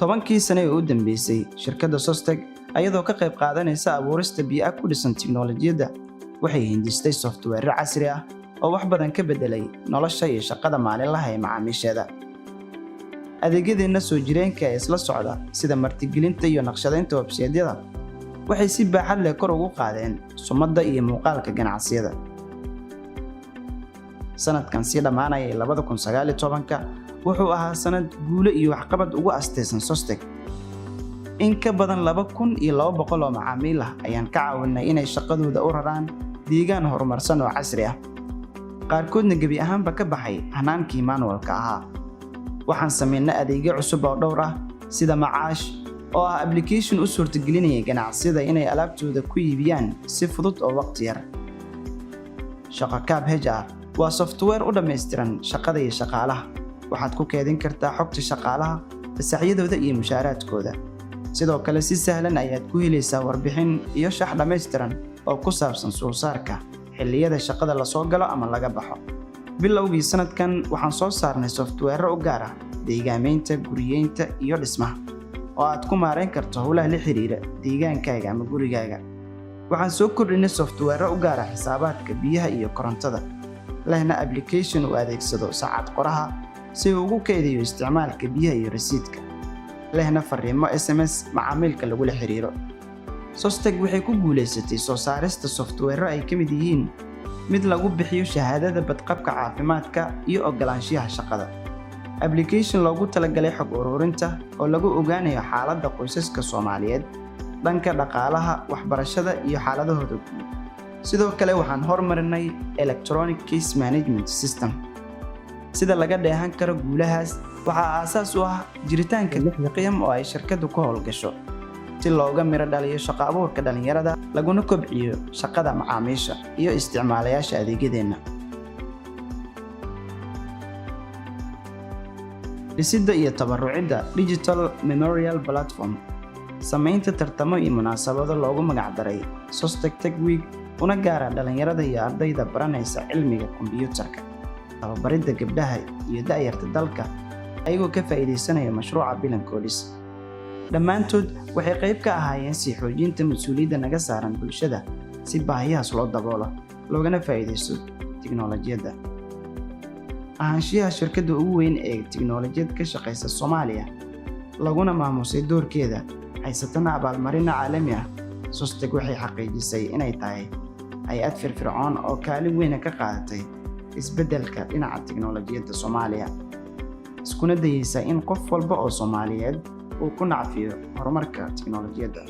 10-kii sane ee u dambeysay, shirkadda Sostec, ayadoo ka qayb qaadanaysa abuurista bii'a ku dhisan tiknoolajiyadda, waxay hindistay software casri ah oo wax badan ka beddelay nolosha iyo shaqada maalinlaha ee macaamiisheeda. Adeegyadeenna soo jireenka ee isla socda, sida martigelinta iyo naqshadaynta websaydyada, waxay si baaxad leh kor ugu qaadeen sumadda iyo muuqaalka ganacsiyada. Sanadkan sii dhammaanayay, 2019-ka, wuxuu ahaa sanad guulo iyo waxqabad ugu astaysan Sostec. In ka badan 2200 oo macaamiil ah ayaan ka caawinay inay shaqadooda u raraan deegaan horumarsan oo casri ah, qaarkoodna gebi ahaanba ka baxay hanaankii manualka ahaa. Waxaan samaynay adeegyo cusub oo dhowr ah, sida Macaash, oo ah application u suurtagelinaya ganacsiyada inay alaabtooda ku iibiyaan si fudud oo waqti yar. Shaqokaab HR waa software u dhammaystiran shaqada iyo shaqaalaha. Waxaad ku keedin kartaa xogta shaqaalaha, fasaxyadooda iyo mushaaraadkooda. Sidoo kale, si sahlan ayaad ku helaysaa warbixin iyo shax dhammaystiran oo ku saabsan soo saarka, xilliyada shaqada lasoo galo ama laga baxo. Bilowgii sanadkan waxaan soo saarnay software u gaar ah deegaamaynta, guriyeynta iyo dhismaha, oo aad ku maarayn karto howlaha la xiriira deegaankaaga ama gurigaaga. Waxaan soo kordhinay software u gaar ah xisaabaadka biyaha iyo korontada, lehna application uu adeegsado saacad qoraha si uu ugu kaydiyo isticmaalka biyaha iyo rasiidka, lehna fariimo SMS macaamiilka lagula xiriiro. Sostec waxay ku guulaysatay soo saarista software ay ka mid yihiin mid lagu bixiyo shahaadada badqabka caafimaadka iyo ogolaanshiyaha shaqada, application loogu talagalay xog ururinta oo lagu ogaanayo xaaladda qoysaska Soomaaliyeed dhanka dhaqaalaha, waxbarashada iyo xaaladahooda guud. Sidoo kale, waxaan hormarinay electronic case management system. Sida laga dheehan karo, guulahaas waxaa aasaas u ah jiritaanka lixda qiyam oo ay shirkaddu ku howlgasho, si looga miro dhaliyo shaqo abuurka dhalinyarada, laguna kobciyo shaqada macaamiisha iyo isticmaalayaasha adeegyadeenna. Dhisidda iyo tabarucidda digital memorial platform, samaynta tartamo iyo munaasabado loogu magacdaray Sostec Tech Week, una gaara dhalinyarada iyo ardayda baranaysa cilmiga kombiyuutarka, tababaridda gabdhaha iyo da'yarta dalka ayagoo ka faa'iidaysanaya mashruuca Bilan Codis, dhammaantood waxay qayb ka ahaayeen sii xoojinta mas-uuliyadda naga saaran bulshada, si baahiyahaas loo daboolo loogana faa'iidaysto tiknoolajiyadda. Ahaanshiyaha shirkadda ugu weyn ee tiknoolajiyad ka shaqaysa Soomaaliya, laguna maamusay doorkeeda, haysatana abaalmarino caalami ah, Sostec waxay xaqiijisay inay tahay hay-ad firfircoon oo kaalin weyna ka qaadatay isbeddelka dhinaca tiknoolajiyadda Soomaaliya, iskuna dayeysa in qof walba oo Soomaaliyeed uu ku nacfiyo horumarka tiknoolajiyadda.